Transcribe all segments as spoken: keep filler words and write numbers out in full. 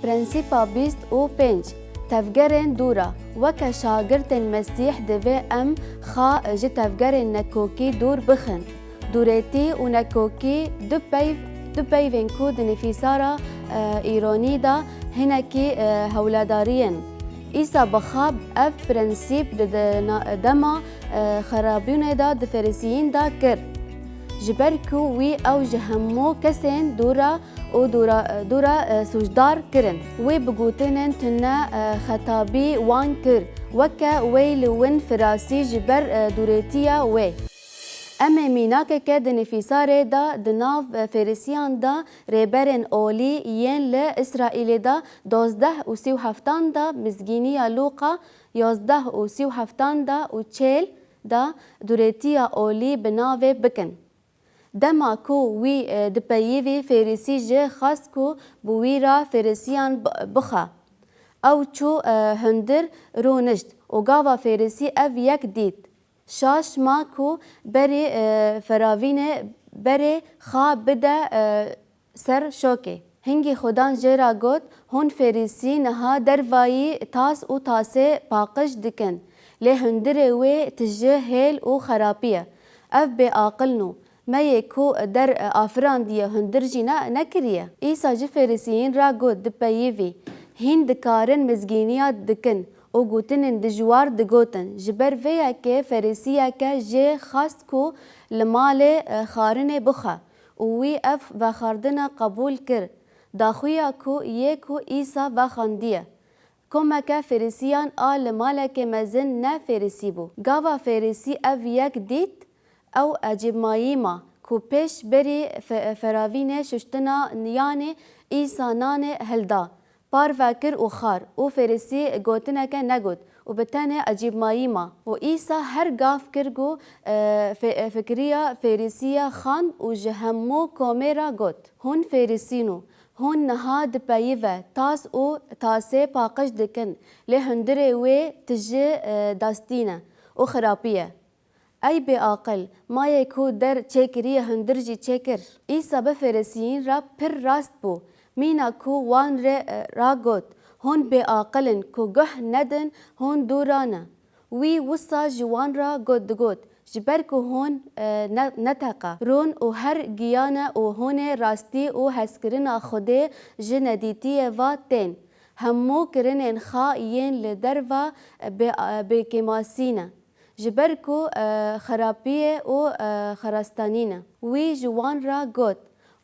Prensîpa bîst û pênc. Tevgerên dûra. Weke şagirtên Mesîh divê em xwe ji tevgerên nekokî dûr bixin. Dûrêtî û nekokî du peyv, du peyvên ku di nifîsara, e, îronî de hinekî, e, hewledariyên. Îsa bi xwe ev prensîp di, di na-, dema, e, xerabûnê de di Ferîsiyîn de kir. Ji ber ku wî ew ji hemû kesên dûra û dûra, dûra, e, sûcdar kirin. Wê bi gotinên tune, e, xetabî wan kir, weke wey li win firasî ji ber, e, dûrêtiya wê. Em ê mînakeke di nifîsarê de di nav, e, Ferîsiyan de rêberên olî yên li Îsraîlê de dozdeh û sî û heftan de, Mizgîniya Lûqa yazdeh û sî û heftan de û çêl de dûrêtiya olî bi navê bikin. Dema ku wî, e, dipeyivî, Fêrîsî jê xwest ku bi wî re Fêrîsiyan bi-, bixe. Ew çû, e, hundir rûnişt û gava Fêrîsî ev yek dît. Şaş ma ku berî, e, feravînê berê xwe bide, e, ser şokê. Hingî Xudan jê re got, Hûn Fêrîsî niha dervayî tas û tasê paqij dikin, lê hundirê wê tije hêl û xerapî ye. Ev bêaqil nû. Me yê ku der afirandiye hundir jî ne, nekiriye. Îsa ji Fêrîsiyîn re got, Dipeyivî, hîn dikarin mizgîniya dikin û gotinên dijwar digotin. Ji ber vê yekê Fêrîsiyeke jê xwest ku li malê, e, xwarinê bixe û wî ev vexwardina qebûl kir. Daxuya ku yê ku Îsa vexwendiye. Komeke Fêrîsiyan a li malekê mezin ne Fêrîsî bû. Gava Fêrîsî ev yek dît, ew ecêbmayî ma ku pêş berî fe-, feravînê şuştina yanê Îsa nanê hilda, parve kir û xwar û Fêrîsî gotineke negot û bi tenê ecêbmayî ma. Û Îsa her gav kir ku, e, fe-, fikiriya Fêrîsiya xand û ji hemû komê re got, Hûn Fêrîsî nû, hûn niha dipeyive tas û tasê paqij dikin, lê hundirê wê tije, e, dastî ne û xirapî ye. Ey bêaqil, ma yê ku der çêkiriye hundir jî çêkir. Îsa bi Fêrîsiyîn re pir rast bû. Mîna ku wan re, e, ra got, Hûn bêaqil in ku guh nedin, hûn dûra ne. Wî wisa ji wan re got, digot, Ji ber ku hûn, e, ne, neteqe rûn û her giyane û hûnê rastî û hezkirina Xwedê ji nedîtiyê ve tên. Hemû kirinên xwe yên li derve bê, bêkêmasî ne. Ji ber ku, e, xerapiyê û, e, xerastanî ne. Wî ji wan re got,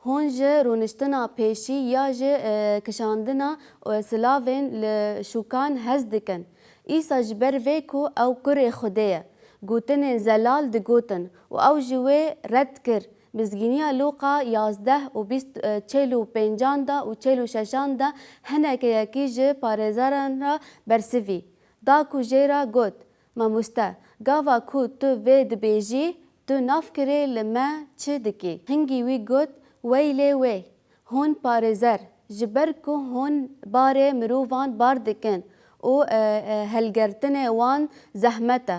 Hûn ji rûniştina pêşî ya ji, e, kişandina, e, silavên li şûkan hez dikin. Îsa ji ber vê ku ew kurê Xwedê ye, gotinên zelal digotin û ew ji wê red kir. Mizgîniya Lûqa yazdeh û bîst, e, çel û pêncan de û çel û şeşan de hineke yekî ji parêzeran re bersivî da ku jê re got, Mamoste, gava ku tu vê dibêjî, tu navkirê li me çi dikî? Hingî wî got, Weylê wê, hûn parêzer, ji ber ku hûn barê mirovan bar dikin û, e, e, helgertinê wan zehmet e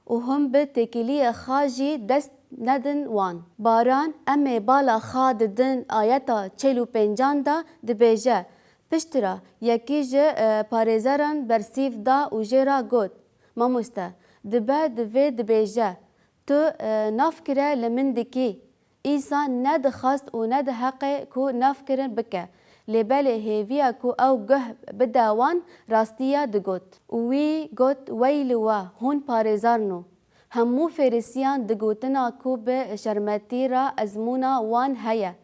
û hûn bi têkiliyê xwe jî dest nedin wan. Baran, em ê bala xwe didin ayeta çel û pêncan de dibêje, Piştre yekî ji, e, parêzeran bersîv da û jê re got, Mamoste, dibe di vê dibêje, Tu, e, navkire li min dikî? Îsa ne dixwest û ne diheqe ku navkirin bike, lê belê hêviya ku ew guh bide wan rastiya digot. Û wî got, Wey li we, hûn parêzar nû. Hemû Fêrisiyan di gotina ku bi şermetî re ezmûna wan heye.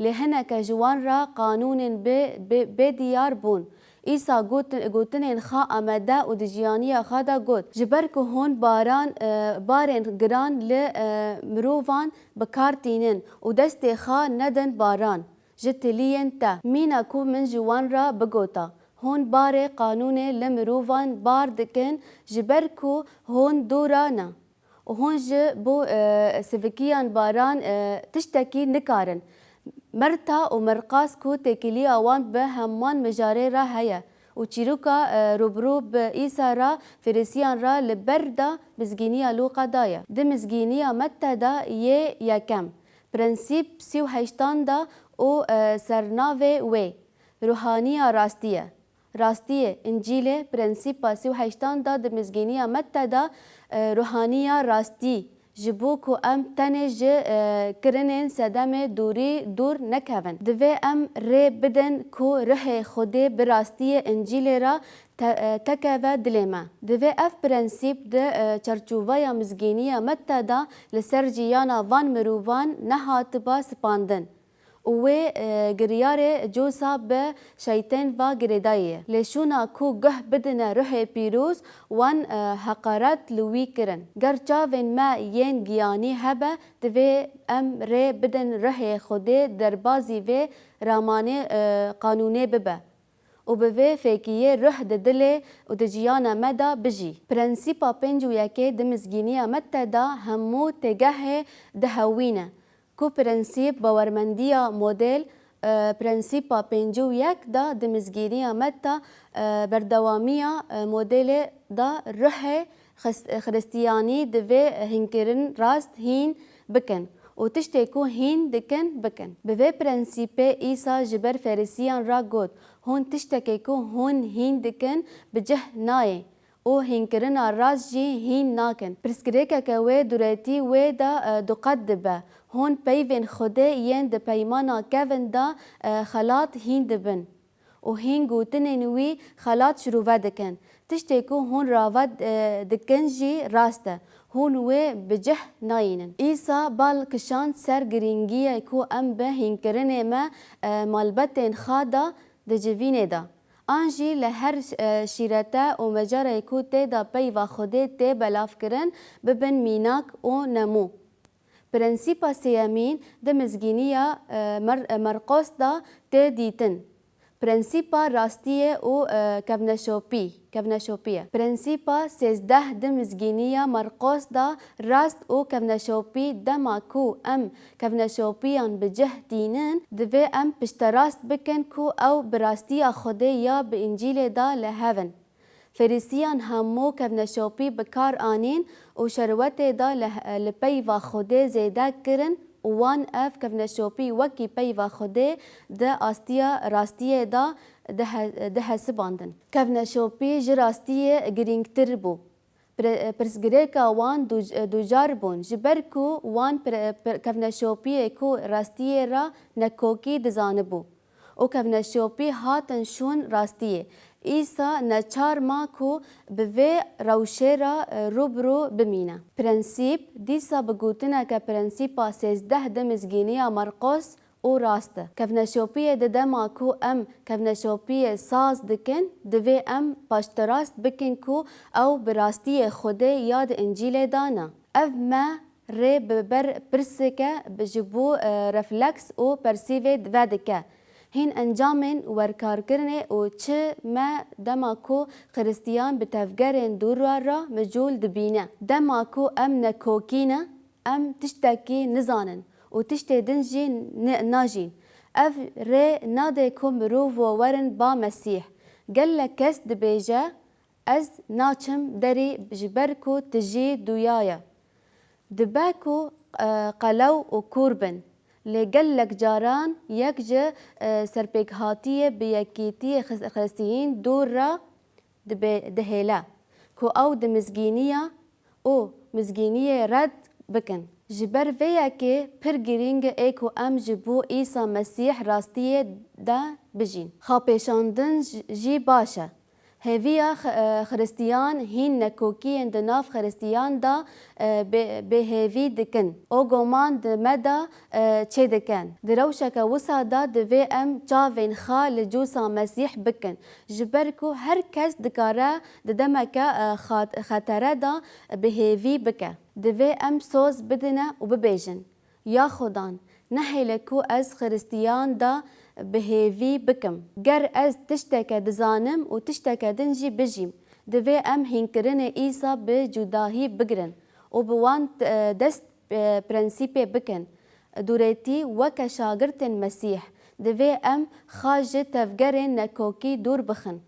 Lê hineke ji wan re qanûnên bi, bi, bêdiyar bûn. Îsa got, gotinên xwe amede û di jiyaniya xwe de got, Ji ber ku hûn baran, e, barên giran li, e, mirovan bi kar tînin û destê xwe nedin baran ji tiliyên te, mîna ku min ji wan re bigota, Hûn barê qanûnê li mirovan bar dikin, ji ber ku hûn dûra ne. Û hûn ji bo, e, sivikiyan baran, e, tiştekî nikarin. Merta û Merqas ku têkiliya wan bi heman mijarê re heye û çîroka, e, rûbirû bi Îsa re Fêrisiyan re li ber de mizgîniya Lûqa de ye. Di mizgîniya Mette de yê yekem, prensîp sî û heştan de û, e, sernavê wê, Ruhaniya rastî ye. Rastiyê, Încîlê, prensîpa sî û heştan de di mizgîniya Mette de, e, ruhaniya rastî, ji bo ku em tenê ji, e, kirinên sedemê dûrî dûr nekevin. Divê em rê bidin ku ruhê Xwedê bi rastiyê Încîlê re te-, e, tekeve dilê me. Divê ev prensîp di, e, çarçoveya mizgîniya Mette de li ser jiyana van mirovan nehatiba spandin. Û wê, e, giryarê cosa bi şeytên va girêdayî ye. Lê şûna ku guh bidine ruhê pîroz, wan, e, heqaret li wî kirin. Ger çavên me yên giyanî hebe, divê em rê bidin ruhê Xwedê derbazî vê ramanê, e, qanûnê bibe. Û bi vê fêkiyê ruh di dilê û di jiyana me de bijî. Prensîpa pêncî û yekê di mizgîniya Mette de hemû têgehê dihewîne. Ku prensîp bawermendiya model, e, prensîpa pêncî û yek de di mizgîniya Metta, e, berdewamiya, e, modelê de ruhê xis-, Xristiyanî divê hînkirin rast hîn bikin û tiştê ku hîn dikin, bikin. Bi vê prensîpê Îsa ji ber Ferîsiyan re got, Hûn tiştekê ku hûn hîn dikin bi cih nayê. Û hînkirina rast jî hîn nakin. Pirsgirêkeke wê dûretî wê de, e, duqet dibe. Hûn peyvên Xwedê yên di Peymana Kevin de, e, xelat hîn dibin û hîn gotinên wî xelat şirove dikin. Tiştê ku hûn rave, e, dikin jî rast e. Hûn wê bi cih nayînin. Îsa bal kişand ser girîngiyê ku em bi hînkirinê me, e, malbetên xwe de di civînê de. An jî li her, e, şîrete û mecerê ku tê de peyva Xwedê tê belavkirin, bibin mînak û nemû. Prensîpa sêyemîn di mizgîniya, e, Mer-, e, Merqos de tê dîtin. Prensîpa rastiyê û, e, kevneşopî, kevneşopî ye. Prensîpa sêzdeh di mizgîniya Merqos de rast û kevneşopî, dema ku em kevneşopiyan bi cih tînin, divê em pişterast bikin ku ew bi rastiya Xwedê ya bi Încîlê de li hev in. Ferîsiyan hemû kevneşopî bi kar anîn û şerwetê de li, li peyva Xwedê zêde kirin û wan ev kevneşopî wekî peyva Xwedê di astiya rastiyê de dihe-, dihesibandin. Kevneşopî ji rastiyê girîngtir bû. Pre-, pirsgirêka wan du-, ducar bûn, ji ber ku wan pre-, pre-, kevneşopiyê ku rastiyê re nekokî dizanibû û kevneşopî hatin şûn rastiyê. Îsa neçar ma ku bi vê rewşê re, e, rû bi rû bimîne. Prensîp, dîsa bi gotineke prensîpa sêzdeh di mizgîniya Marqos, û rast e. Kevneşopiyê di dema ku em kevneşopiyê saz dikin, divê em paşterast bikin ku ew bi rastiyê Xwedê ya di Încîlê de ne. Ev me rê bi ber pirseke ji bo, e, refleks û persîvê vedike. Hîn encamên werkarkirinê û çi me dema ku Xiristiyan bi tevgerên dûr re micûl dibîne? Dema ku em nekokî ne, em tiştekî nizanin û tiştê din jî ni-, najîn. Ev rê nade ku mirovo werin ba Mesîh. Gelek kes dibêje, Ez naçim derî ji ber ku tijî duya ye. Dibe ku, e, qelew û kûr bin. Lê gelek caran yek ji, e, serpêkhatiyê bi yekîtiyê xis-, xiristiyîn dûr re dibe-, dihêle ku ew di mizgîniya û mizgîniyê red bikin. Ji ber vê yekê pir girîng e ku em ji bo Îsa Mesîh rastiyê de bijîn. Xapêşandin j-, jî baş e. Hêviya x-, e, Xiristiyan hîn nekokiyên di nav Xiristiyan de, e, bê-, bêhêvî dikin. O goman di me de, e, çêdikin. Di rewşeke wisa de divê em çavên xwe li cûsa Mesîh bikin. Ji ber ku her kes dikare di demeke, e, xat-, xetere de bi hêvî bike. Divê em soz bidine û bibêjin, Ya Xudan, nehêle ku ez Xiristiyan de bi hêvî bikim. Ger ez tişteke dizanim û tişteke din jî bijîm, divê em hînkirinê Îsa bi cudahî bigirin û bi wan, e, dest, e, prensîpê bikin. Dûretî weke şagirtên Mesîh, divê em xwe ji tevgerên nekokî dûr bixin.